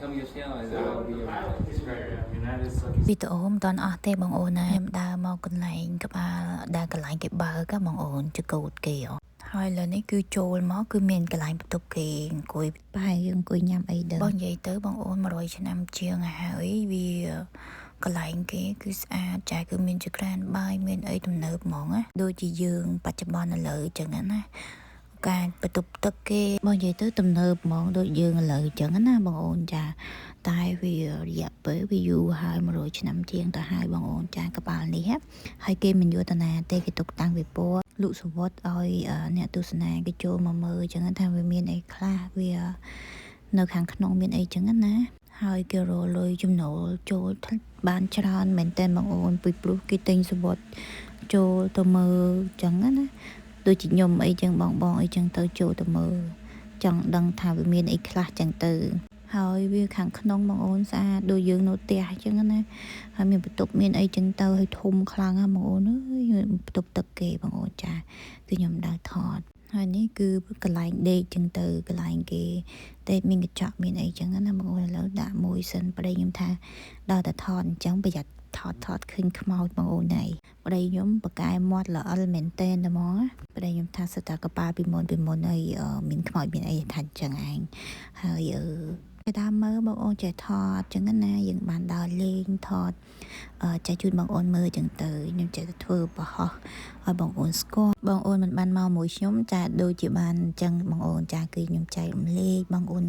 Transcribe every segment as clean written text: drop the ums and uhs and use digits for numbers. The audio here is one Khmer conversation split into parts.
Tell me your channel and I'll be everything. United វីដេអូមិនតាន់អស់ទេបងអូនណាខ្ញុំដើរមកកន្លែងក្បាលដែលកន្លែងគេបើកបងអូនចកោតគេហ៎ហើយឥឡូវនេះគឺចូលមកគឺមានកន្លែងបន្ទប់គេអង្គុយប្រហែលយើងអង្គុយញ៉ាំអីដឹងបងនិយាយទៅបងអូន100ឆ្នាំជាងហើយវាកន្លែងគេគឺស្អាតចាគឺមានចក្រានបាយមានអីទំនើបហ្មងណាដូចជាយើងបច្ចុប្បន្នឥឡូវចឹងណាការបន្ទប់ទឹកគេបងនិយាយទៅទំនើបហ្មងដូចយើងឥឡូវចឹងណាបងអូនចា តែវារយៈពេលវាយូរហើយ100ឆ្នាំជាងទៅហើយបងអូនចាកប៉ាល់នេះហើយគេមិនយកតាណាទេគេទុកតាំងវិពណ៌លក់សវត្តឲ្យអ្នកទស្សនាគេចូលមកមើលចឹងថាវាមានអីខ្លះវានៅខាងក្នុងមានអីចឹងណាហើយគេរកលុយចំណូលចូលបានច្រើនមែនតើបងអូនពីព្រោះគេទិញសវត្តចូលទៅមើលចឹងណាដូចជាខ្ញុំអីចឹងបងបងអីចឹងទៅចូលទៅមើលចង់ដឹងថាវាមានអីខ្លះចឹងទៅ ហើយវាខាងក្នុងបងអូនស្អាតដូចយើងនៅផ្ទះអញ្ចឹងណាហើយមានបន្ទប់មានអីចឹងទៅហើយធំខ្លាំងណាស់បងអូនអើយបន្ទប់ទឹកគេបងអូនចាគឺខ្ញុំដើរថតហើយនេះគឺកន្លែងដេកចឹងទៅកន្លែងគេដេកមានកញ្ចក់មានអីចឹងណាបងអូនឥឡូវដាក់មួយសិនប្តីខ្ញុំថាដល់តែថតអញ្ចឹងប្រយ័ត្នថតថតឃើញខ្មោចបងអូនហើយប្តីខ្ញុំបកកែមាត់ល្អិលមែនតែនតែហ្មងប្តីខ្ញុំថាសិតតែកប៉ាល់ពីមុនពីមុនហើយមានខ្មោចមានអីថាអញ្ចឹងឯងហើយអឺគេតាមមើលបងអូនចេះថតចឹងណាយើងបានដើរលេងថតចេះជូនបងអូនមើលចឹងទៅខ្ញុំចេះតែធ្វើបរហោះឲ្យបងអូនស្គាល់បងអូនមិនបានមកមួយខ្ញុំចាដូចជាបានអញ្ចឹងបងអូនចាគឺខ្ញុំចែករំលែកបងអូន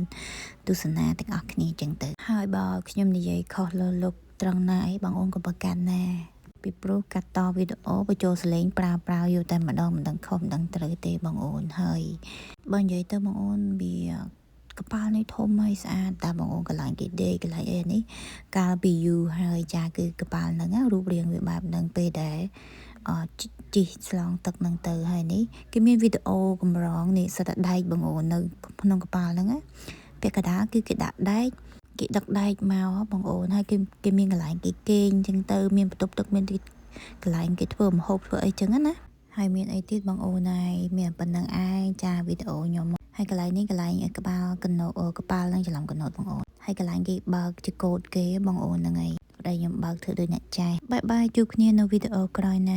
ទស្សនាទាំងអស់គ្នាចឹងទៅហើយបើខ្ញុំនិយាយខុសលើលុបត្រង់ណាអីបងអូនក៏ប្រកាន់ណាពីព្រោះកាត់តវីដេអូបញ្ចូលសលេងប្រើប្រើយកតែម្ដងមិនដឹងខុសមិនដឹងត្រូវទេបងអូនហើយបើនិយាយទៅបងអូនវាកប៉ាល់នេះធំហើយស្អាតតាបងអូនកន្លែងគេដេកកន្លែងអីនេះកាលពីយូរហើយចាគឺកប៉ាល់ហ្នឹងរូបរាងវាបែបហ្នឹងពេលដែលអជិះឆ្លងទឹកហ្នឹងទៅហើយនេះគេមានវីដេអូកម្រងនេះសិតតែដែកបងអូននៅក្នុងកប៉ាល់ហ្នឹងណាពាក់កណ្ដាលគឺគេដាក់ដែកគេដឹកដែកមកបងអូនហើយគេគេមានកន្លែងគេគេងអញ្ចឹងទៅមានបន្ទប់ទឹកមានទីកន្លែងគេធ្វើម្ហូបធ្វើអីចឹងណាហើយមានអីទៀតបងអូនហើយមានប៉ុណ្្នឹងឯងចាវីដេអូខ្ញុំហើយកន្លែងនេះកន្លែងក្បាលកណោកប៉ាល់ហ្នឹងច្រឡំកណោតបងអូនហើយកន្លែងគេបើកចកោតគេបងអូនហ្នឹងឯងប្តីខ្ញុំបើកធ្វើដូចអ្នកចាស់bye bye ជួបគ្នានៅវីដេអូក្រោយណា។